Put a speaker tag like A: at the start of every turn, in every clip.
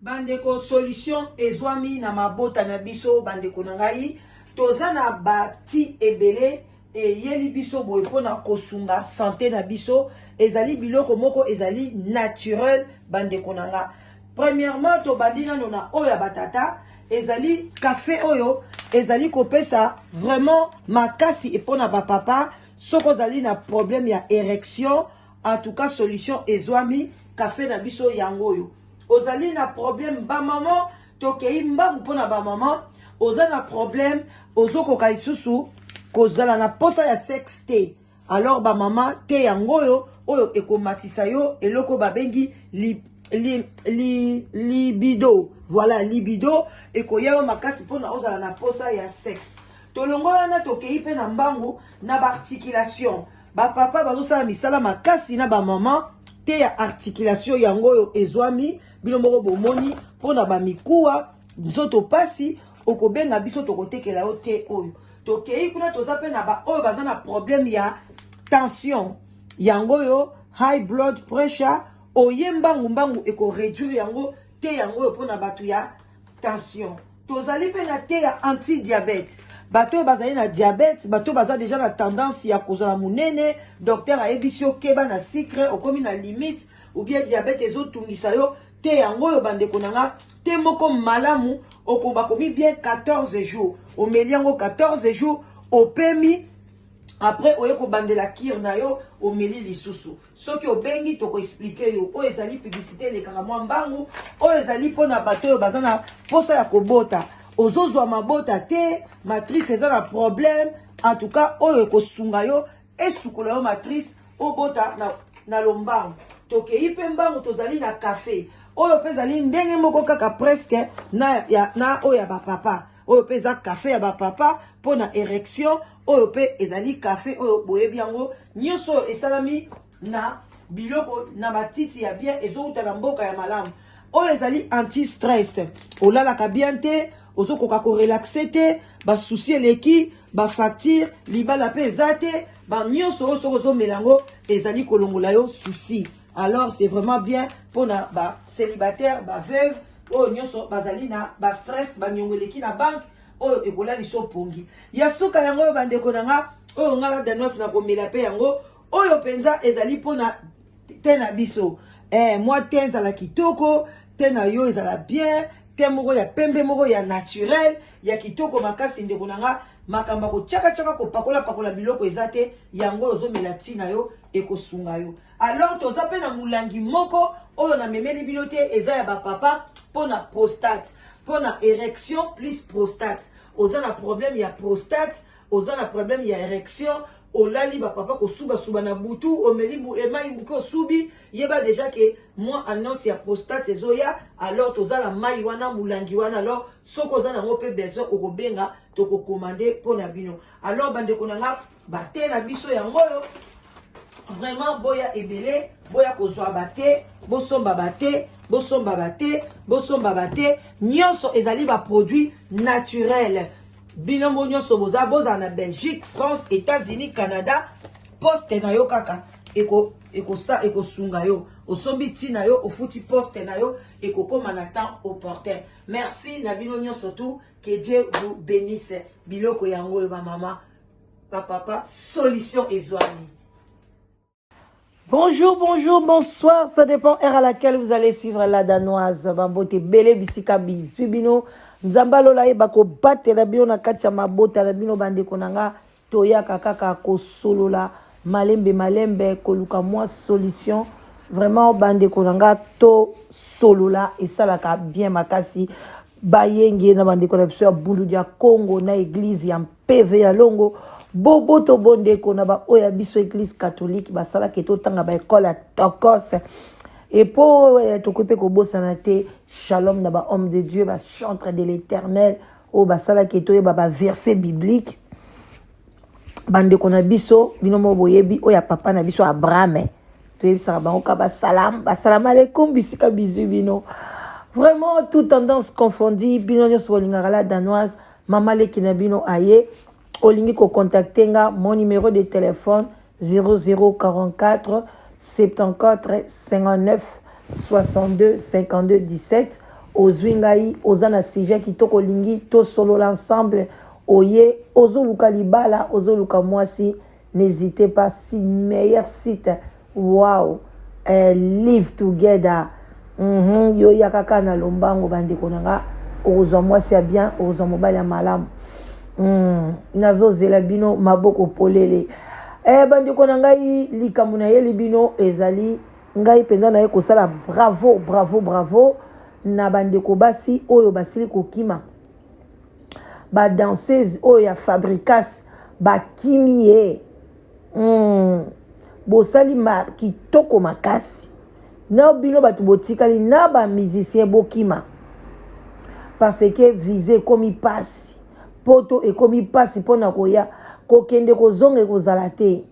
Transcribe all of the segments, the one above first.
A: Bandeko solution ezwami na mabota na biso bandeko na ngai toza na bati ebele eyeli biso boye mpona kosunga sante na biso ezali biloko moko ezali naturel bandeko na nga premièrement tobandi nano na oyo ya batata ezali kafe oyo ezali kopesa vraiment makasi mpona bapapa soki ozali na problème ya érection en tout cas solution ezwami kafe na biso yango oyo ozali na problème bamama tokei mbangu mpo na bamama oza na problème ozokoka lisusu kozala na posa ya sexe te alors bamama te yango oyo oyo ekomatisa yo eloko babengi li, li, li, libido voilà libido ekoya yo makasi mpona ozala na posa ya sexe tolongo wana tokei mpe na mbangu na baarticulation bapapa bazosala misala makasi na bamama te ya articulation yango oyo ezwami bino moko bomoni mpo na bamikuwa nzoto mpasi okobenga biso tokotekela yo te oyo tokei kuna toza mpe na baoyo baza na problème ya tension yango oyo high blood pressure oye mbangu mbangu ekoreduire yango te yango oyo mpo na bato ya tension tozali mpe na te ya anti diabète bato oyo bazali na diabète bato oyo baza deja na tendance ya kozala monene docteur ayebisi yo keba na sucre okomi na limite ou bien diabète ezotungisa yo te yango oyo bandeko na nga te moko malamu okobakomi bien 14 jours omeli yango 14 jours opemi après oye kobandela kire na yo omeli lisusu soki obengi tokoexplike yo oyo ezali publicité elekaka mwa mbangu oyo ezali mpona bato oyo baza na mposa ya kobota ozozwa mabota te matrice eza na problème en tout cas oyo ekosunga yo esukola yo matrice obota na, na lombangu tokei mpe mbangu tozali na kafe oyo mpe ezali ndenge moko kaka presque na, ya, na oyo ya bapapa oyo mpe eza kafe ya bapapa mpo na érection oyo mpe ezali kafe oyo boyebi yango nyonso oyo esalami na biloko na matiti ya bien ezowuta na mboka ya malamu oyo ezali anti stress olalaka bien te ozokoka korelaxe te basusi eleki bafacture libala mpe eza te banyonso oyo soki ozomela yango ezali kolongola yo souci alors c'est vraiment bien mpona bacélibataire baveuve oyo nyonso bazali na bastress baniongo eleki na banke oyo ekolalisa opongi ya suka yango oyo bandeko na nga oyo nga na danoise nakomela mpe yango oyo mpenza ezali mpona te na biso eh, mwa te ezala kitoko te na yo ezala bien te moko ya pembe moko ya naturel ya kitoko makasi ndeko na nga makambo ya kotyakatyaka kopakolapakola biloko eza te yango oyo ozomela ntina yo ekosunga yo alors toza mpe na molangi moko oyo namemeli bino te eza ya bapapa mpo na prostate mpo na érection plus prostate oza na problème ya prostate oza na problème ya érection olali bapapa kosubasuba na butu omeli emai moke osubi yeba deja ke mwa annonce ya prostate ezoya alors toza na mai wana molangi wana alors soki oza nango mpe besoin okobenga tokokomande mpo na bino alors bandeko na nga bate na biso yango oyo vraiment boya ebele boya kozwa bate bosomba bate bosomba bate bosomba bate nyonso ezali baproduit naturel bino mo nyonso boza bozala na belgique france états-unis canada poste na yo kaka ekosunga eko, eko yo osombi ntina yo ofuti poste na yo ekokóma na temps opportun merci na bino nyonso tout que dieu vous bénisse biloko yango oyo bamama bapapa solution ezwami Bonjour, bonjour, bonsoir. Ça dépend heure à laquelle vous allez suivre la danoise. Bambote bele bisika bizwi bino. Nzambe alola ye bakobatela bino na kati ya mabota na bino bandeko na nga toyaka kaka kosolola malembe malembe koluka mwa solution vraiment bandeko na nga tosolola esalaka bien makasi bayenge na bandeko na biso ya bundu dia congo na eglise ya mpeve ya longo boboto bondeko na baoyo ya biso eglise catholique basalaka etotanga baekole ya tokos epo eh, tokoki mpe kobosana te shalom na bahomme de dieu bachantre de l'éternel oyo basalaki etoyeba baverset biblique bandeko na biso bino moko boyebi oyo ya papa na biso abrahame. Toyebisaka bango ka basalam, basalam aleikum bisika bizwi bino. Vraiment, toute tendance confondue, bino nyonso bolingaka la danoise, mama leki na bino aye, olingi ko contacter nga, mon numéro de téléphone 0044 74 59 62 52 17. Ozwi ngai, oza na sujet kitoko, olingi tosolola ensemble, oye ozoluka libala, ozoluka mwasi, n'hésitez pas, si meilleur site, wow, live together. Yo yaka kaka na lombango, bandeko na nga, okozwa mwasi ya bien, okozwa mobali ya malamu. Nazozela bino maboko polele. Bandeko na ngai, likambo nayeli bino ezali ngai mpenza naye kosala bravo, bravo, bravo na bandeko basi oyo basili kokima, badanseuse oyo ya Fabricas bakimi ye. Bosali ma kitoko makasi na bino bato botikali na bamusicien, bokima parce que visa ekomi mpasi, poto ekomi mpasi mpona koya, kokende kozonga ekozala te.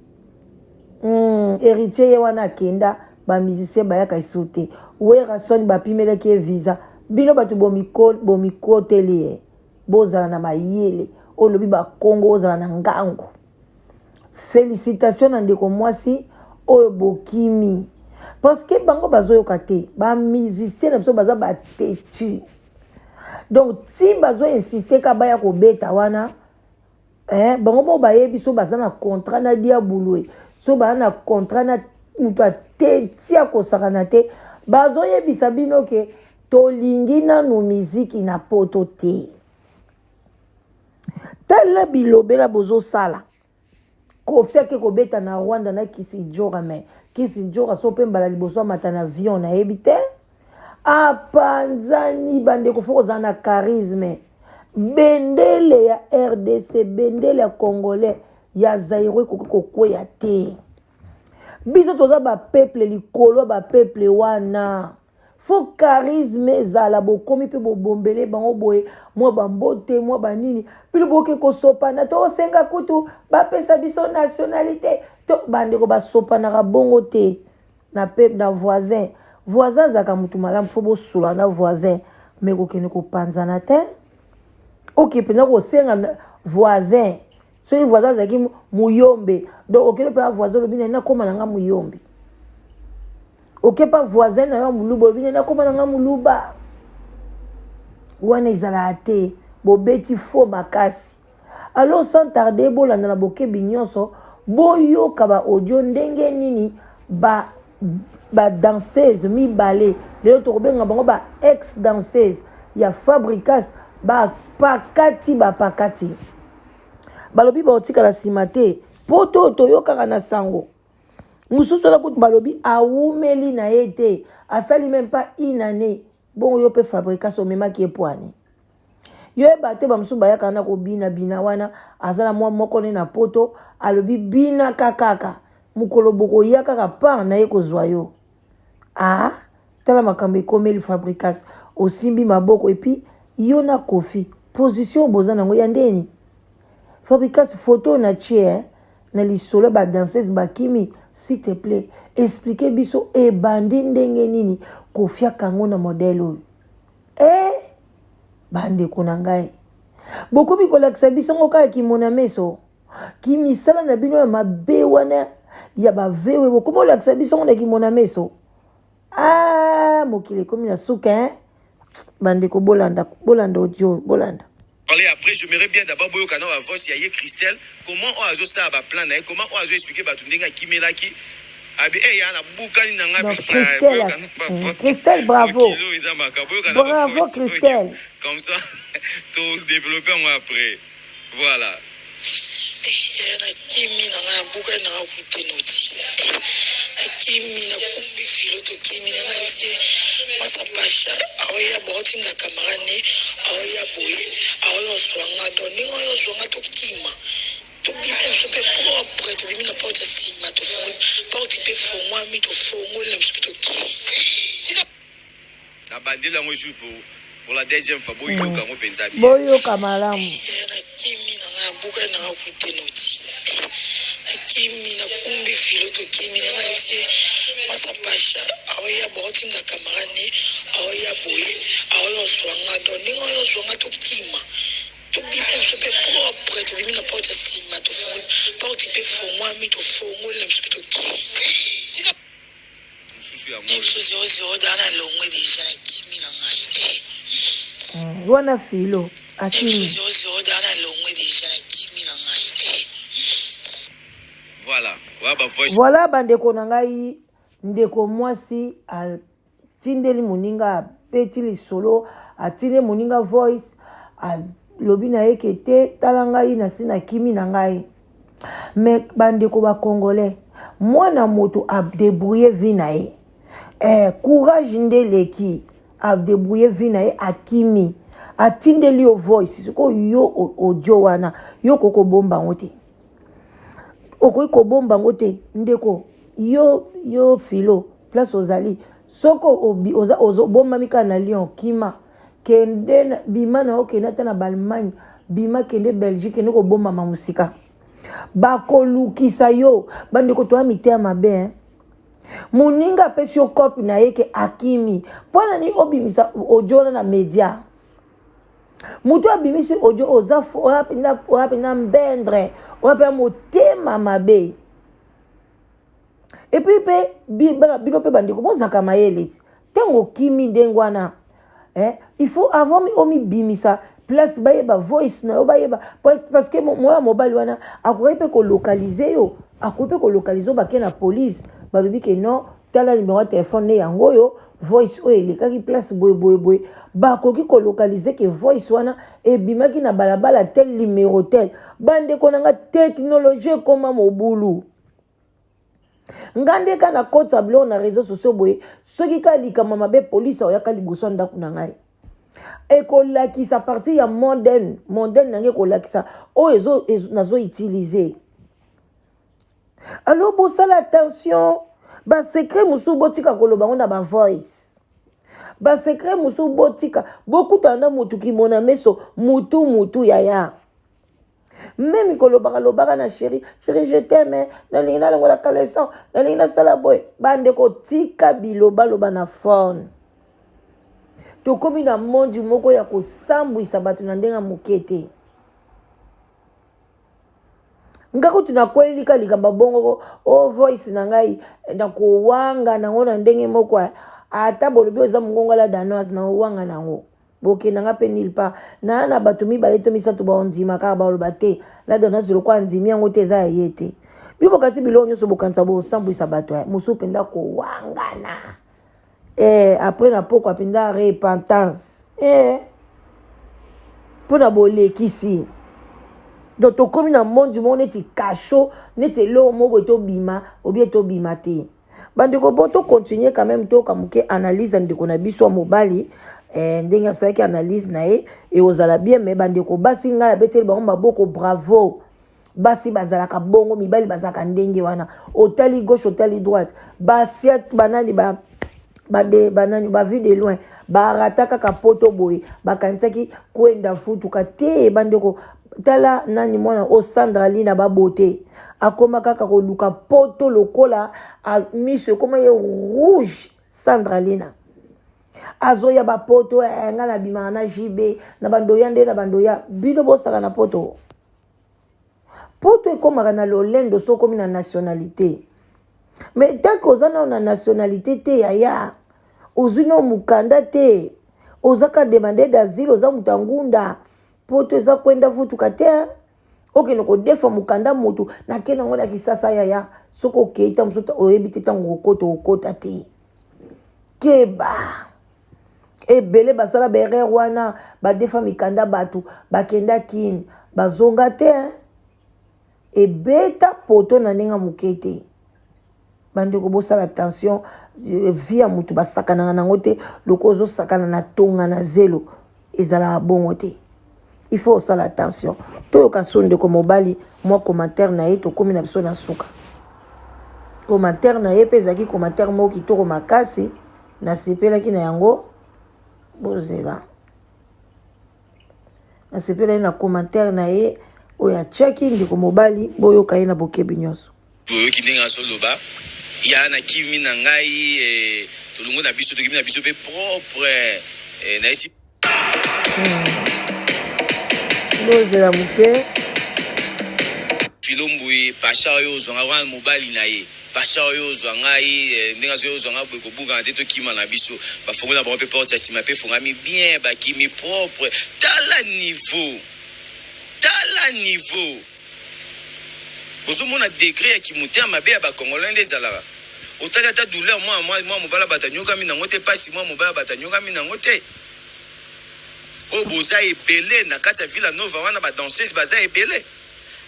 A: Héritier ye wana akenda, bamusicien bayaka esu te. Werrason bapimelaki ye visa. Bino bato bomikoteli ye, bozala na mayele. Olobi bakongo ozala na ngangu. Félicitation na ndeko mwasi oyo bokimi, parce que bango bazoyoka te. Bamusicien na biso baza batetu, donc ti bazoinsiste ka baya kobeta wana, bango mo bayebi so baza na contrat na diabulu, so baza na contrat na moto ateti akosakana te. Bazoyebisa bino ke tolingi nanu miziki na poto te. Tala bilobela bozosala. Kofi ake kobeta na Rwanda na Kisi Njora, me Kisi Njora so mpe mbala liboso amata na avion, nayebi te, apanzani. Bandeko, fo kozala na charisme. Bendele ya RDC, bendele ya congolais, ya Zairo ekoki kokweya te. Biso toza bapeuple likolo ya bapeuple wana, fo charisme ezala. Bokomi mpe bobombele bango boye, mwa bambote, mwa banini, bino boke kosopana. Tosenga kutu bapesa biso nationalité to. Bandeko, basopanaka bongo te na pe na voisin. Voisin azalaka motu malamu, fo bosula na voisin, me kokende kopanzana te. Oke mpenza kosenga voisin, soki voisin azalaki muyombe, donc okende mpe voisin, olobi nani nakóma na nga muyombe. Okepa voisin na yo moluba, olobi nani nakóma na nga moluba. Wana ezalaka te, bobeti fo makasi. Alors, sans tarder, bolanda na bokebi nyonso, boyoka baaudio ndenge nini ba badanseuse mibale, lelo tokobenga bango ba ex danseuse ya Fabricas, bapakati bapakati, balobi baotikala nsima te. Mpo to toyokaka na sango mosusu wana kutu balobi awumeli na ye te, asali même pas une année. Bongo yo mpe Fabricas omemaki ye pwani, yoyeba te. Bamosusu bayaka na kobina-bina wana, aza na mwa moko ne na poto, alobi binaka kaka, mokolo bokoya kaka par na ye kozwa yo. Ah, tala makambo ekomeli Fabricas, osimbi maboko. Et puis yo na Kofi, position boza nango ya ndeni? Fabricas, photo na tie na lisolo badanseuse bakimi, s'il te plaît, explique biso ebandi ndenge nini kofiaka yango na modèle oyo. E bandeko na ngai, bokomi kolakisa biso ngo kaka kimona meso, kimisala na bino ya mabe wana ya bavewe, bokomi kolakisa biso ngo na kimona meso. Ah, mokili ekomi na suka, hein? Bandeko, bolanda, bolanda audio, bolanda.
B: Parler après, j'aimerais bien d'abord boyoka na voice ya ye Christelle, comment oyo azosala baplan na ye, comment oyo azoexpliquer bato ndenge akimelaki abi e ya nabukani na nga.
A: Donc, Christelle, Christelle, bravo.
B: Eza makambo, boyoka.
A: Bravo Christelle.
B: Comme ça to développer yango après, voilà.
C: Yaya, nakimi na ngai, nabukani na ngai kute noti, nakimi, nakumbi filo, tokimi na ngai. Yebisi mwasa pasha aoya, baotinda camarade ne aoya boye, aoya ozwa nga. Donc ndenge oyo ozwa nga, tokima, tobimi na biso mpe propre, tobimi na porte ya nsima, tofongoli porte mpe fongwami, tofongoli na biso mpe tokimi.
B: Nabandeli yango jour pour la deuxième fois, boyoka yango mpenza bien.
A: Boyoka malamu.
C: Yaya, nakimi na ngai, nabukani na ngai kute noti, nakimi, nakumbi filo, tokimi na ngai. Yebisi. Pasha aoya baotinda camarade ne aoya boye aoya ozwa nga donc ndenge oya ozwa nga tokima tobimi na biso mpe propre tobimi na porte ya nsima tofongoli porte mpe efongwami tofongoli na biso mpe tokimi
B: mosusu yango
C: biso 00 daa na longwe deja nakimi na ngai eh.
A: Wana filo akimi.
C: Biso 00 daa na longwe deja nakimi na ngai eh.
B: Voilà, wa ba voice.
A: Voilà bandeko na ngai, ndeko mwasi atindeli moninga, abeti lisolo, atindeli moninga voice, alobi na ye ke te tala ngai nasi nakimi na ngai. Mais bandeko ba congolais, mwana moto a débrouiller vie na ye. Eh, courage nde eleki, a débrouiller vie na ye, akimi. Atindeli yo voice, sikoyo yo audio wana, yo okoki kobomba yango te. Okoki kobomba yango te ndeko, yo yo philo place ozali soki obombami kaka na Lyon, kima kende bima na yo, kende ata na Allemagne, bima kende Belgique, kende kobombama mosika, bakolukisa yo. Bandeko toya miteya mabe hein? Moninga apesi yo cope na ye ke akimi, mpo na nini obimisa audio wana na media? Moto abimisi audio oza oya mpenza mbendre, oya mpenza motema mabe. Et puis mpe bino mpe bandeko bozalaka mayele ti ntango okimi ndenge wana eh, il faut avant omibimisa place bayeba voice na yo, bayeba parce que mwana mobali wana akoki mpe kolokalize yo, akoki mpe kolokalize yo, bake na police balobi ke non, tala numéro ya telefone ne yango oyo, voice oyo elekaki place boye boye boye, bakoki kolokalize ke voice wana ebimaki na balabala tel numéro tel. Bandeko na nga, technologie ekoma mobulu. Nga nde ka na kotisa biloko na réseaux sociaux boye, soki ka likambo mabe police oyaka liboso ya ndako na ngai, ekolakisa partir ya modèle, modèle na ngai ekolakisa oyo nazo utiliser. Alors bosala attention, ba secret mosusu botika koloba ngo na ba voice, ba secret mosusu botika bokutana na mutu kimona meso mutu mutu yaya. Meme kolobaka lobaka na chéri, chéri je t'aime, nalingi nalongola caleçon, nalingi nasala boye. Bandeko tika bilobaloba na phone. Tokomi na monde moko ya kosambwisa bato na ndenge ya moke te. Nga kutu nakweleli ka likambo bongo o voice na ngai nakowanga nango na ndenge moko, ata bolobi oza mongongo la danoise, na owanga nango bokenda nga mpe nulle part. Na na bato mibale to misato baondima kaka baloba te la danoise lokola andimi yango te eza ya ye te. Bino bokati biloko nyonso bokanisa bosambwisa bato ya mosusu mpenza kowangana. Après na pokwa mpenza repentance mpona bolekisi. Donc tokomi na monde moko neti cachot, neti eloko moko boye tobima obie tobima te. Bandeko bo to continuer quand même, toyoka moke analyse ya ndeko na biso ya mobali ndenge asalaki analyse na ye ekozala bien. Mais bandeko basi ngai nabeteli bango maboko, bravo. Basi bazalaka bongo, mibali bazalaka ndenge wana, otali gauche otali droite, basi banani ba bade banani ba vue de loin barata kaka poto boye, bakanisaki kwenda futuka te. Bandeko tala nani mwana o Sandra Lina babote akoma kaka koluka poto lokola miso ekoma ye rouge. Sandra Lina azoya bapoto nga na bimaka na JB na bandoya nde na bandoya bino bosaka na poto. Poto ekomaka na lolendo soki okomi na nationalité, mais tant que oza nao na nationalité te yaya, ozwi nao mokanda te, oza ka demande d'asile, oza moto ya ngunda, poto eza kwenda futuka te. Okende kodefa mokanda motu nakende yango na Kisasa yaya, soki okei ta mosusu oyebi te ntango okota okota te. Keba ebele basala baerreur wana, badefa mikanda bato bakenda kini bazonga te, ebeta poto na ndenge moke te. Bandeko bosala attention, vie ya motu basakanaka nango te, lokola ozosakana na tonga na zelo ezalaka bongo te. Il faut osala attention. Toyoka so ndeko mobali mwa commentaire na ye, tokomi na biso na suka. Commentaire na ye mpe ezalaki commentaire moko kitoko makasi, nasepelaki na yango. Bozela, nasepelaki na commentaire na ye oyo atiaki ndeko mobali, boyoka ye na bokebi nyonso.
B: Boyoki ndenge azoloba. Ya nakimi na ngai eh, tolongo na biso tokimi na biso mpe propre eh, nayesi
A: Bozela moke.
B: Philo Mbuyi Pacha oyo ozwa ngai wana mobali na ye Pacha oyo ozwa ngai eh, ndenge azoya ozwa ngai boye kobukana te tokima na biso bafongoli na bango mpe porte ya nsima mpe efongami bien bakimi propre tala niveau tala niveau Bozomona degre ya kimotema mabe ya ba congolais nde ezalaka. Otali ata douleur mwa mwa mwa mobali ya bato anyokami nango te, pasi mwa mobali ya bato anyokami nango te. Oyo boza ebele na kati ya Villa Nova wana ba danseuses baza ebele.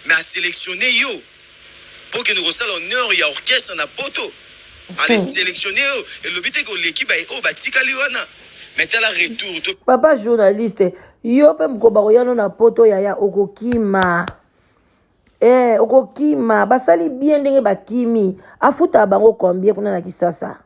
B: Mais a selectionner yo po okende kosala honneur ya orchestre na poto. Ale selectionner yo elobi te ke oleki ba oyo batikali wana. Mais tala retour to
A: Papa journaliste, yo pe mokolo bakoya no na poto yaya okokima. Eh, okokima basali bien ndenge bakimi afutaka bango combien kuna na kisasa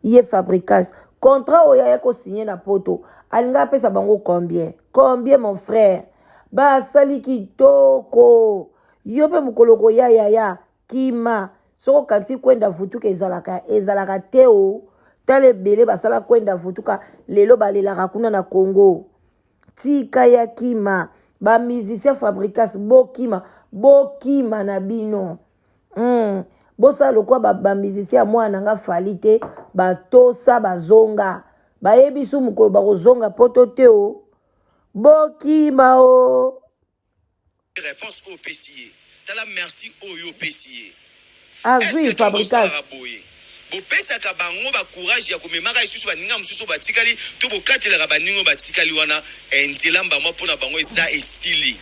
A: ye fabricas contrat oyo aya kosigne na poto alinga apesa bango combien combien mon frère basali kitoko yo mpe mokolo koya yaya kima soki okanisi kwenda vutuka ezalaka ezalaka te o tala ebele basala kwenda vutuka lelo balelaka kuna na congo Tika ya kima ba musicien fabricas bokima bokima na bino mm. bosala lokola ba musicien ya mwana na nga fali te batosa bazonga bayebi su mokolo bakozonga poto te o bokima o
B: Reponse oyo opesi ye. Tala merci oyo opesi ye.
A: Azui fabricas.
B: Boye bopesaka bango ba courage ya komemaka lisusu baninga mosusu oyo batikali to bokatelaka baninga oyo batikali wana eh, nzela mbama mpo na bango eza esili.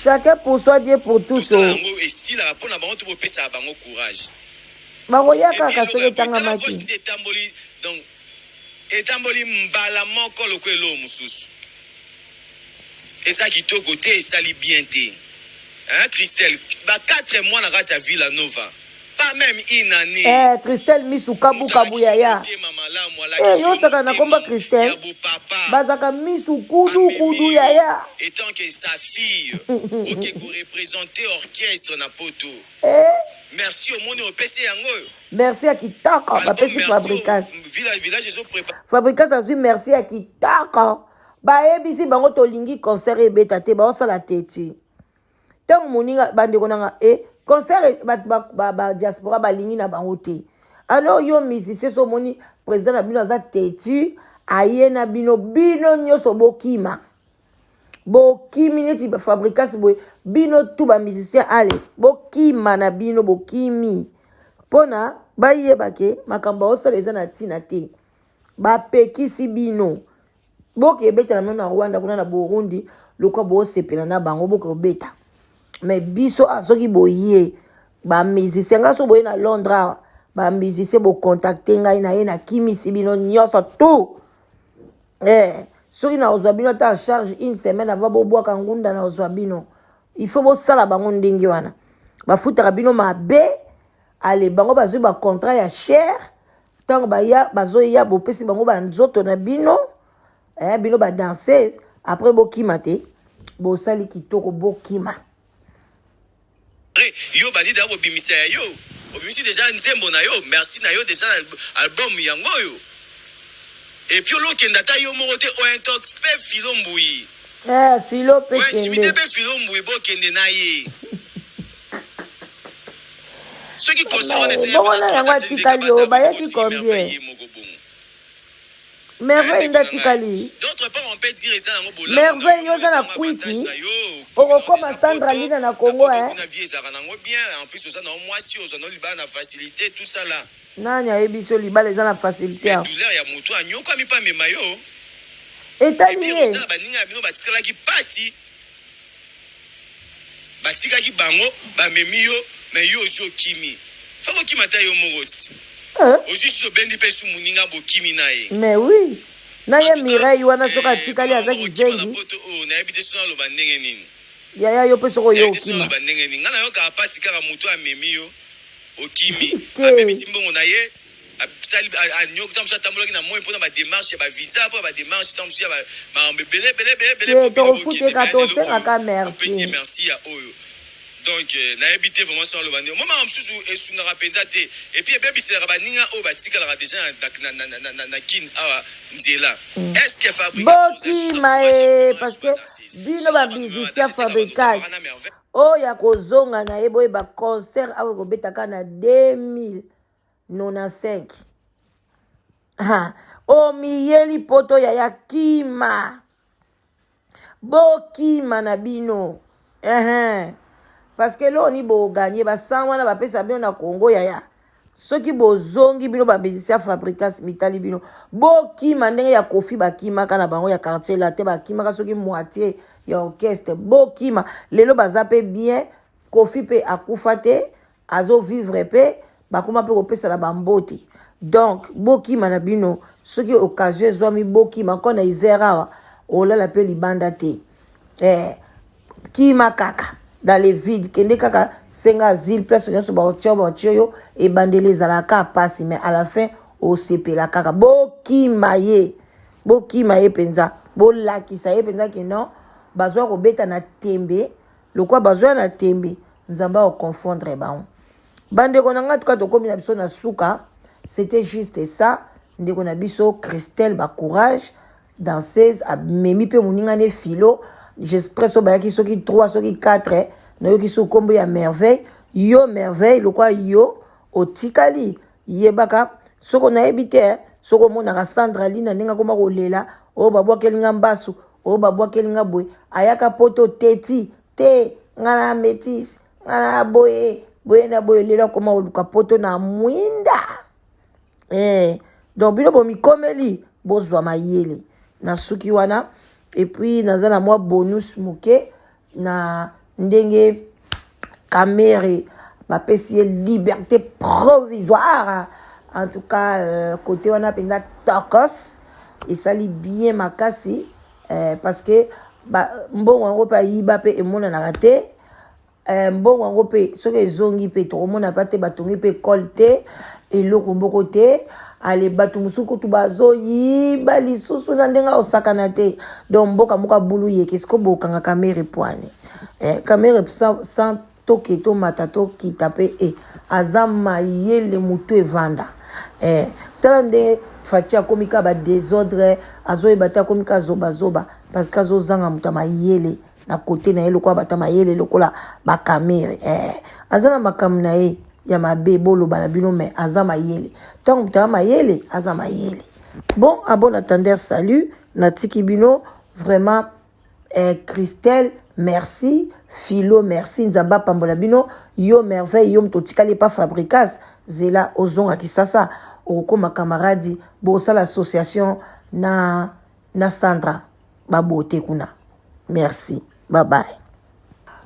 A: Chacun pour soi Dieu pour tous.
B: Tosala yango esilaka mpo na bango to bopesaka bango courage.
A: Bakoya kaka soki etangamaki.
B: Etamboli donc etamboli mbala moko lokola eloko mosusu. Eza kitoko te esali bien te hein Christelle ba 4 mois na kati ya Villa Nova pas meme une annee.
A: Eh Christelle misu kabu kabu yaya. Eh yo osaka na komba Christelle. Bazaka misu kudu kudu yaya.
B: Etant que sa fille oke ko representer orchestre na poto.
A: Eh
B: Merci omoni opesi yango oyo.
A: Merci ya kitoko bapesi Fabricas.
B: Village ezo prepare.
A: Fabricas azui merci ya kitoko. Bayebisi bango tolingi concert ebeta te baosala tetu. Ntango moninga bandeko nanga e eh, concert bato ba, ba, ba diaspora balingi na bango te. Alors yo musicien so omoni président na bino aza tetu aye na bino bino nyonso bokima bokimi neti fabricas boye bino tu ba musicien ale bokima na bino bokimi mpona bayeba ke makambo baosala eza na ntina te bapekisi bino boke ebeta na bino na rwanda kuna na burundi lokola bosepela na bango boke obeta me biso ah, soki boye bamusicien ngai so boye na londres awa bamusicien bocontacte ngai na ye nakimisi bino nyonso tout eh, soki nakozwa bino ata en charge une semaine avant bobwaka ngunda nakozwa bino il faut bosala bango ndenge wana bafutaka bino mabe ale bango bazwi bacontrat ya cher ntango baya bazoya bopesi bango banzoto na bino eh, bino badanseuse après bokima te bosali kitoko bokima
B: yo bandi deja kobimisa ya yo obimisi deja nzembo na yo merci na yo deja album yango oyo epuis olokenda ata yo moko te ointox mpe filo mbuyi
A: eh, filo mpe kende
B: mpe filo mbuyi bokende na ye soki concert wana esengeli
A: bongo na yango atikali o bayaki combien merveille nde atikali merveille yo oza na kwiti okokoma sandra lina na congo eh? Nani ayebi so libala eza na facilité awa?
B: douleur ya moto anyokwami mpe amema yo
A: etali ye
B: baninga ya bino batikalaki pasi Batikaki bango bamemi yo mais yo ozwi okimi. Faut kokima ata yo moko ti.
A: Eh?
B: Ozwi susu obendi pe su muninga bokimi na ye.
A: Mais oui. Na
B: En
A: ye
B: tout cas,
A: Mireille wana soki
B: eh,
A: atikali
B: pona
A: aza
B: makambo kokima na
A: kizengi.
B: poto oyo nayebi te soki naloba ndenge nini.
A: Yaya yo pe soki oye
B: Nayebi te soki
A: okima.
B: naloba ndenge nini. Nga nayokaka pasi kaka mutu amemi yo okimi.
A: Te.
B: Abebisi mbongo na ye. Asali anyoki ntango mosusu atambolaki na moi mpona bademarche ya bavisa mpona bademarche ntango mosusu ya makambo ebele ebele ebele ebele
A: Te
B: mpo bino
A: tokofuteka
B: bokende mais lelo oyo
A: tosengaka
B: opesi ye
A: merci.
B: merci ya oyo. Donc nayebi te vraiment soki naloba ndenge mwa makambo mosusu esungaka mpenza te et puis ebebiselaka baninga oyo batikalaka dejà na, na, na, na, na, na Kin awa nzela. Est-ce que Fabrigas oza lisusu
A: Bokima
B: encourage
A: e
B: mpona
A: parce
B: lisusu
A: que
B: badanseuse?
A: bino
B: Soki bato meme
A: bamusicien
B: badanseuse kaka bato
A: fabricas
B: tobwaka na merveille.
A: oyo ya kozonga na ye boyeba concert awa ekobetaka na 2095. Ha, omiyeli poto yaya kima bokima na bino ehe parce que loni boganye basan wana bapesa bino na Congo yaya soki bozongi bino bamusicien fabricas mitali bino bokima ndenge ya Kofi bakimaka na bango ya quartier la te bakimaka soki moitié ya orchestre bokima lelo baza mpe bien Kofi mpe akufa te azo vivre pe bakoma pe kopesana ba mbote donc bokima na bino soki occasion ezwami bokima ko na hiver awa olala pe libanda te eh, kima kaka dans le vide kende kaka senga asile place nyonso baotia baotia yo ebandeli ezalaka pasi mais à la fin osepela kaka bokima ye bokima ye mpenza bolakisa ye mpenza ke non bazwa kobeta na tembe Lokola bazoya na tembe, Nzambe ako confondre bango. Bandeko na ngai, tuka tokomi na biso na suka. C'était juste ça. Ndeko na biso Christelle ba courage danseuse amemi mpe moninga ne filo. J'espère so bayaki soki 3 soki 4 nayoki so kombo ya merveille. Yo merveille lokola yo otikali yebaka soko nayebi te soki omonaka Sandra Lina ndenge akoma kolela oyo babwakeli nga mbasu oyo babwakeli nga boye ayaka poto teti te nga na metise nga na boye boye na boye lelo akoma koluka poto na mwinda eh, donc bino bomikomeli bozwa mayele na suki wana epuis naza na mwa bonus moke na ndenge Kamere bapesi ye liberté provisoire en tout cas euh, côté wana mpenza tokos esali bien makasi euh, parce que ba, mbongo yango mpe ayiba mpe emonanaka te euh, mbongo yango mpe soki ezongi mpe tokomona mpe te batongi mpe ekole te eloko moko te ale bato mosusu kutu bazoyiba lisusu na ndenge akosakana te donc mboka moko abulu yeke siko bokanga kamere pwani eh, kamere sans, sans toke tomata tokita mpe eh, aza mayele motu evanda eh, tala ndenge Fatshi akomi kaka ba desordre azoyeba te akomi kaka zobazoba parce que azozanga moto ya mayele na kote na ye lokola bato ya mayele lokola bakamere eh, aza na makambo na ye ya mabe boloba na bino me aza mayele ntango moto aza mayele aza mayele bon à bon attendeur salut natiki bino vraiment eh, Christelle merci Philo merci nzambe apambola bino yo merveille yo moto otikali epa fabricas zela ozonga kisasa okokoma camarade bosala association na na Sandra babote kuna merci bye bye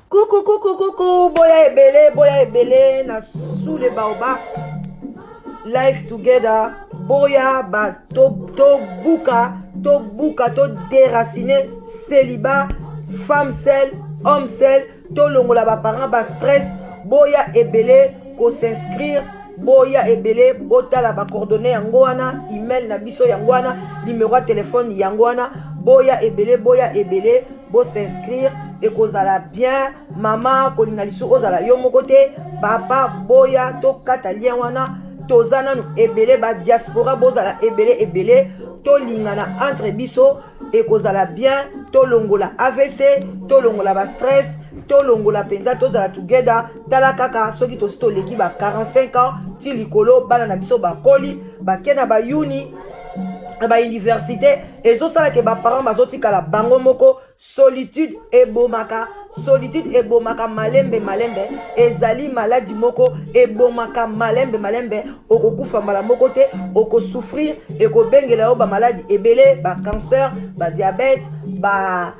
A: kuku kuku kuku boya ebele boya ebele na sous le baobab life together boya ba tobuka to tobuka to déraciner célibat femme seule homme seul tolongola baparent ba stress boya ebele kosinscrire boya ebele botala bacoordonne yango wana email na biso yango wana numero ya telefone yango wana boya ebele boya ebele bosinscrire ekozala bien mama kolinga lisusu ozala yo moko te papa boya tokata lien wana toza nanu ebele badiaspora bozala ebele ebele tolingana entre biso ekozala bien tolongola avc tolongola ba stress tolongola mpenza tozala together tala kaka soki tosi toleki ba 45 ans ti likolo bana na biso bakoli bake na bayuni na bauniversité ezosala ke baparent bazotikala bango moko solitude ebomaka solitude ebomaka malembe malembe ezali maladi moko ebomaka malembe malembe okokufa mbala moko te okosouffrir ekobengela yo bamaladi ebele bacancer badiabete ba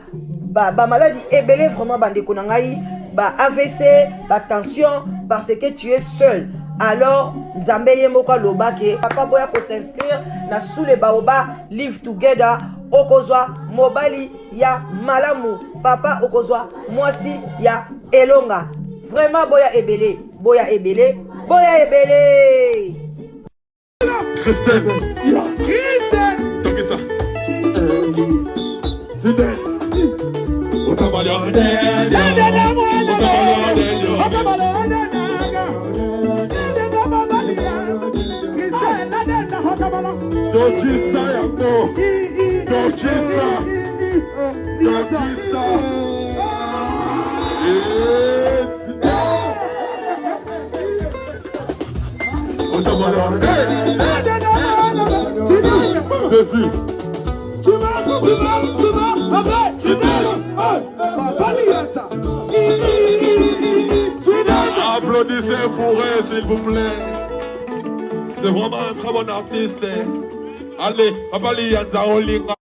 A: bamaladi ba ebele vraiment bandeko na ngai ba avc batension parce que tu es seul alors nzambe ye moko aloba ke papa boya kosinscrire na sous le baoba live together okozwa mobali ya malamu papa okozwa mwasi ya elonga vraiment boya ebele boya ebele boya ebele
D: Christelle. Yeah. Christelle. Tokisa. Fidèle. Tokisa yango. Tokisa. Tokisa. Ceci. Applaudissez pour eux, s'il vous plaît. C'est vraiment un très bon artiste. Allez, Papa Lianza Olinga.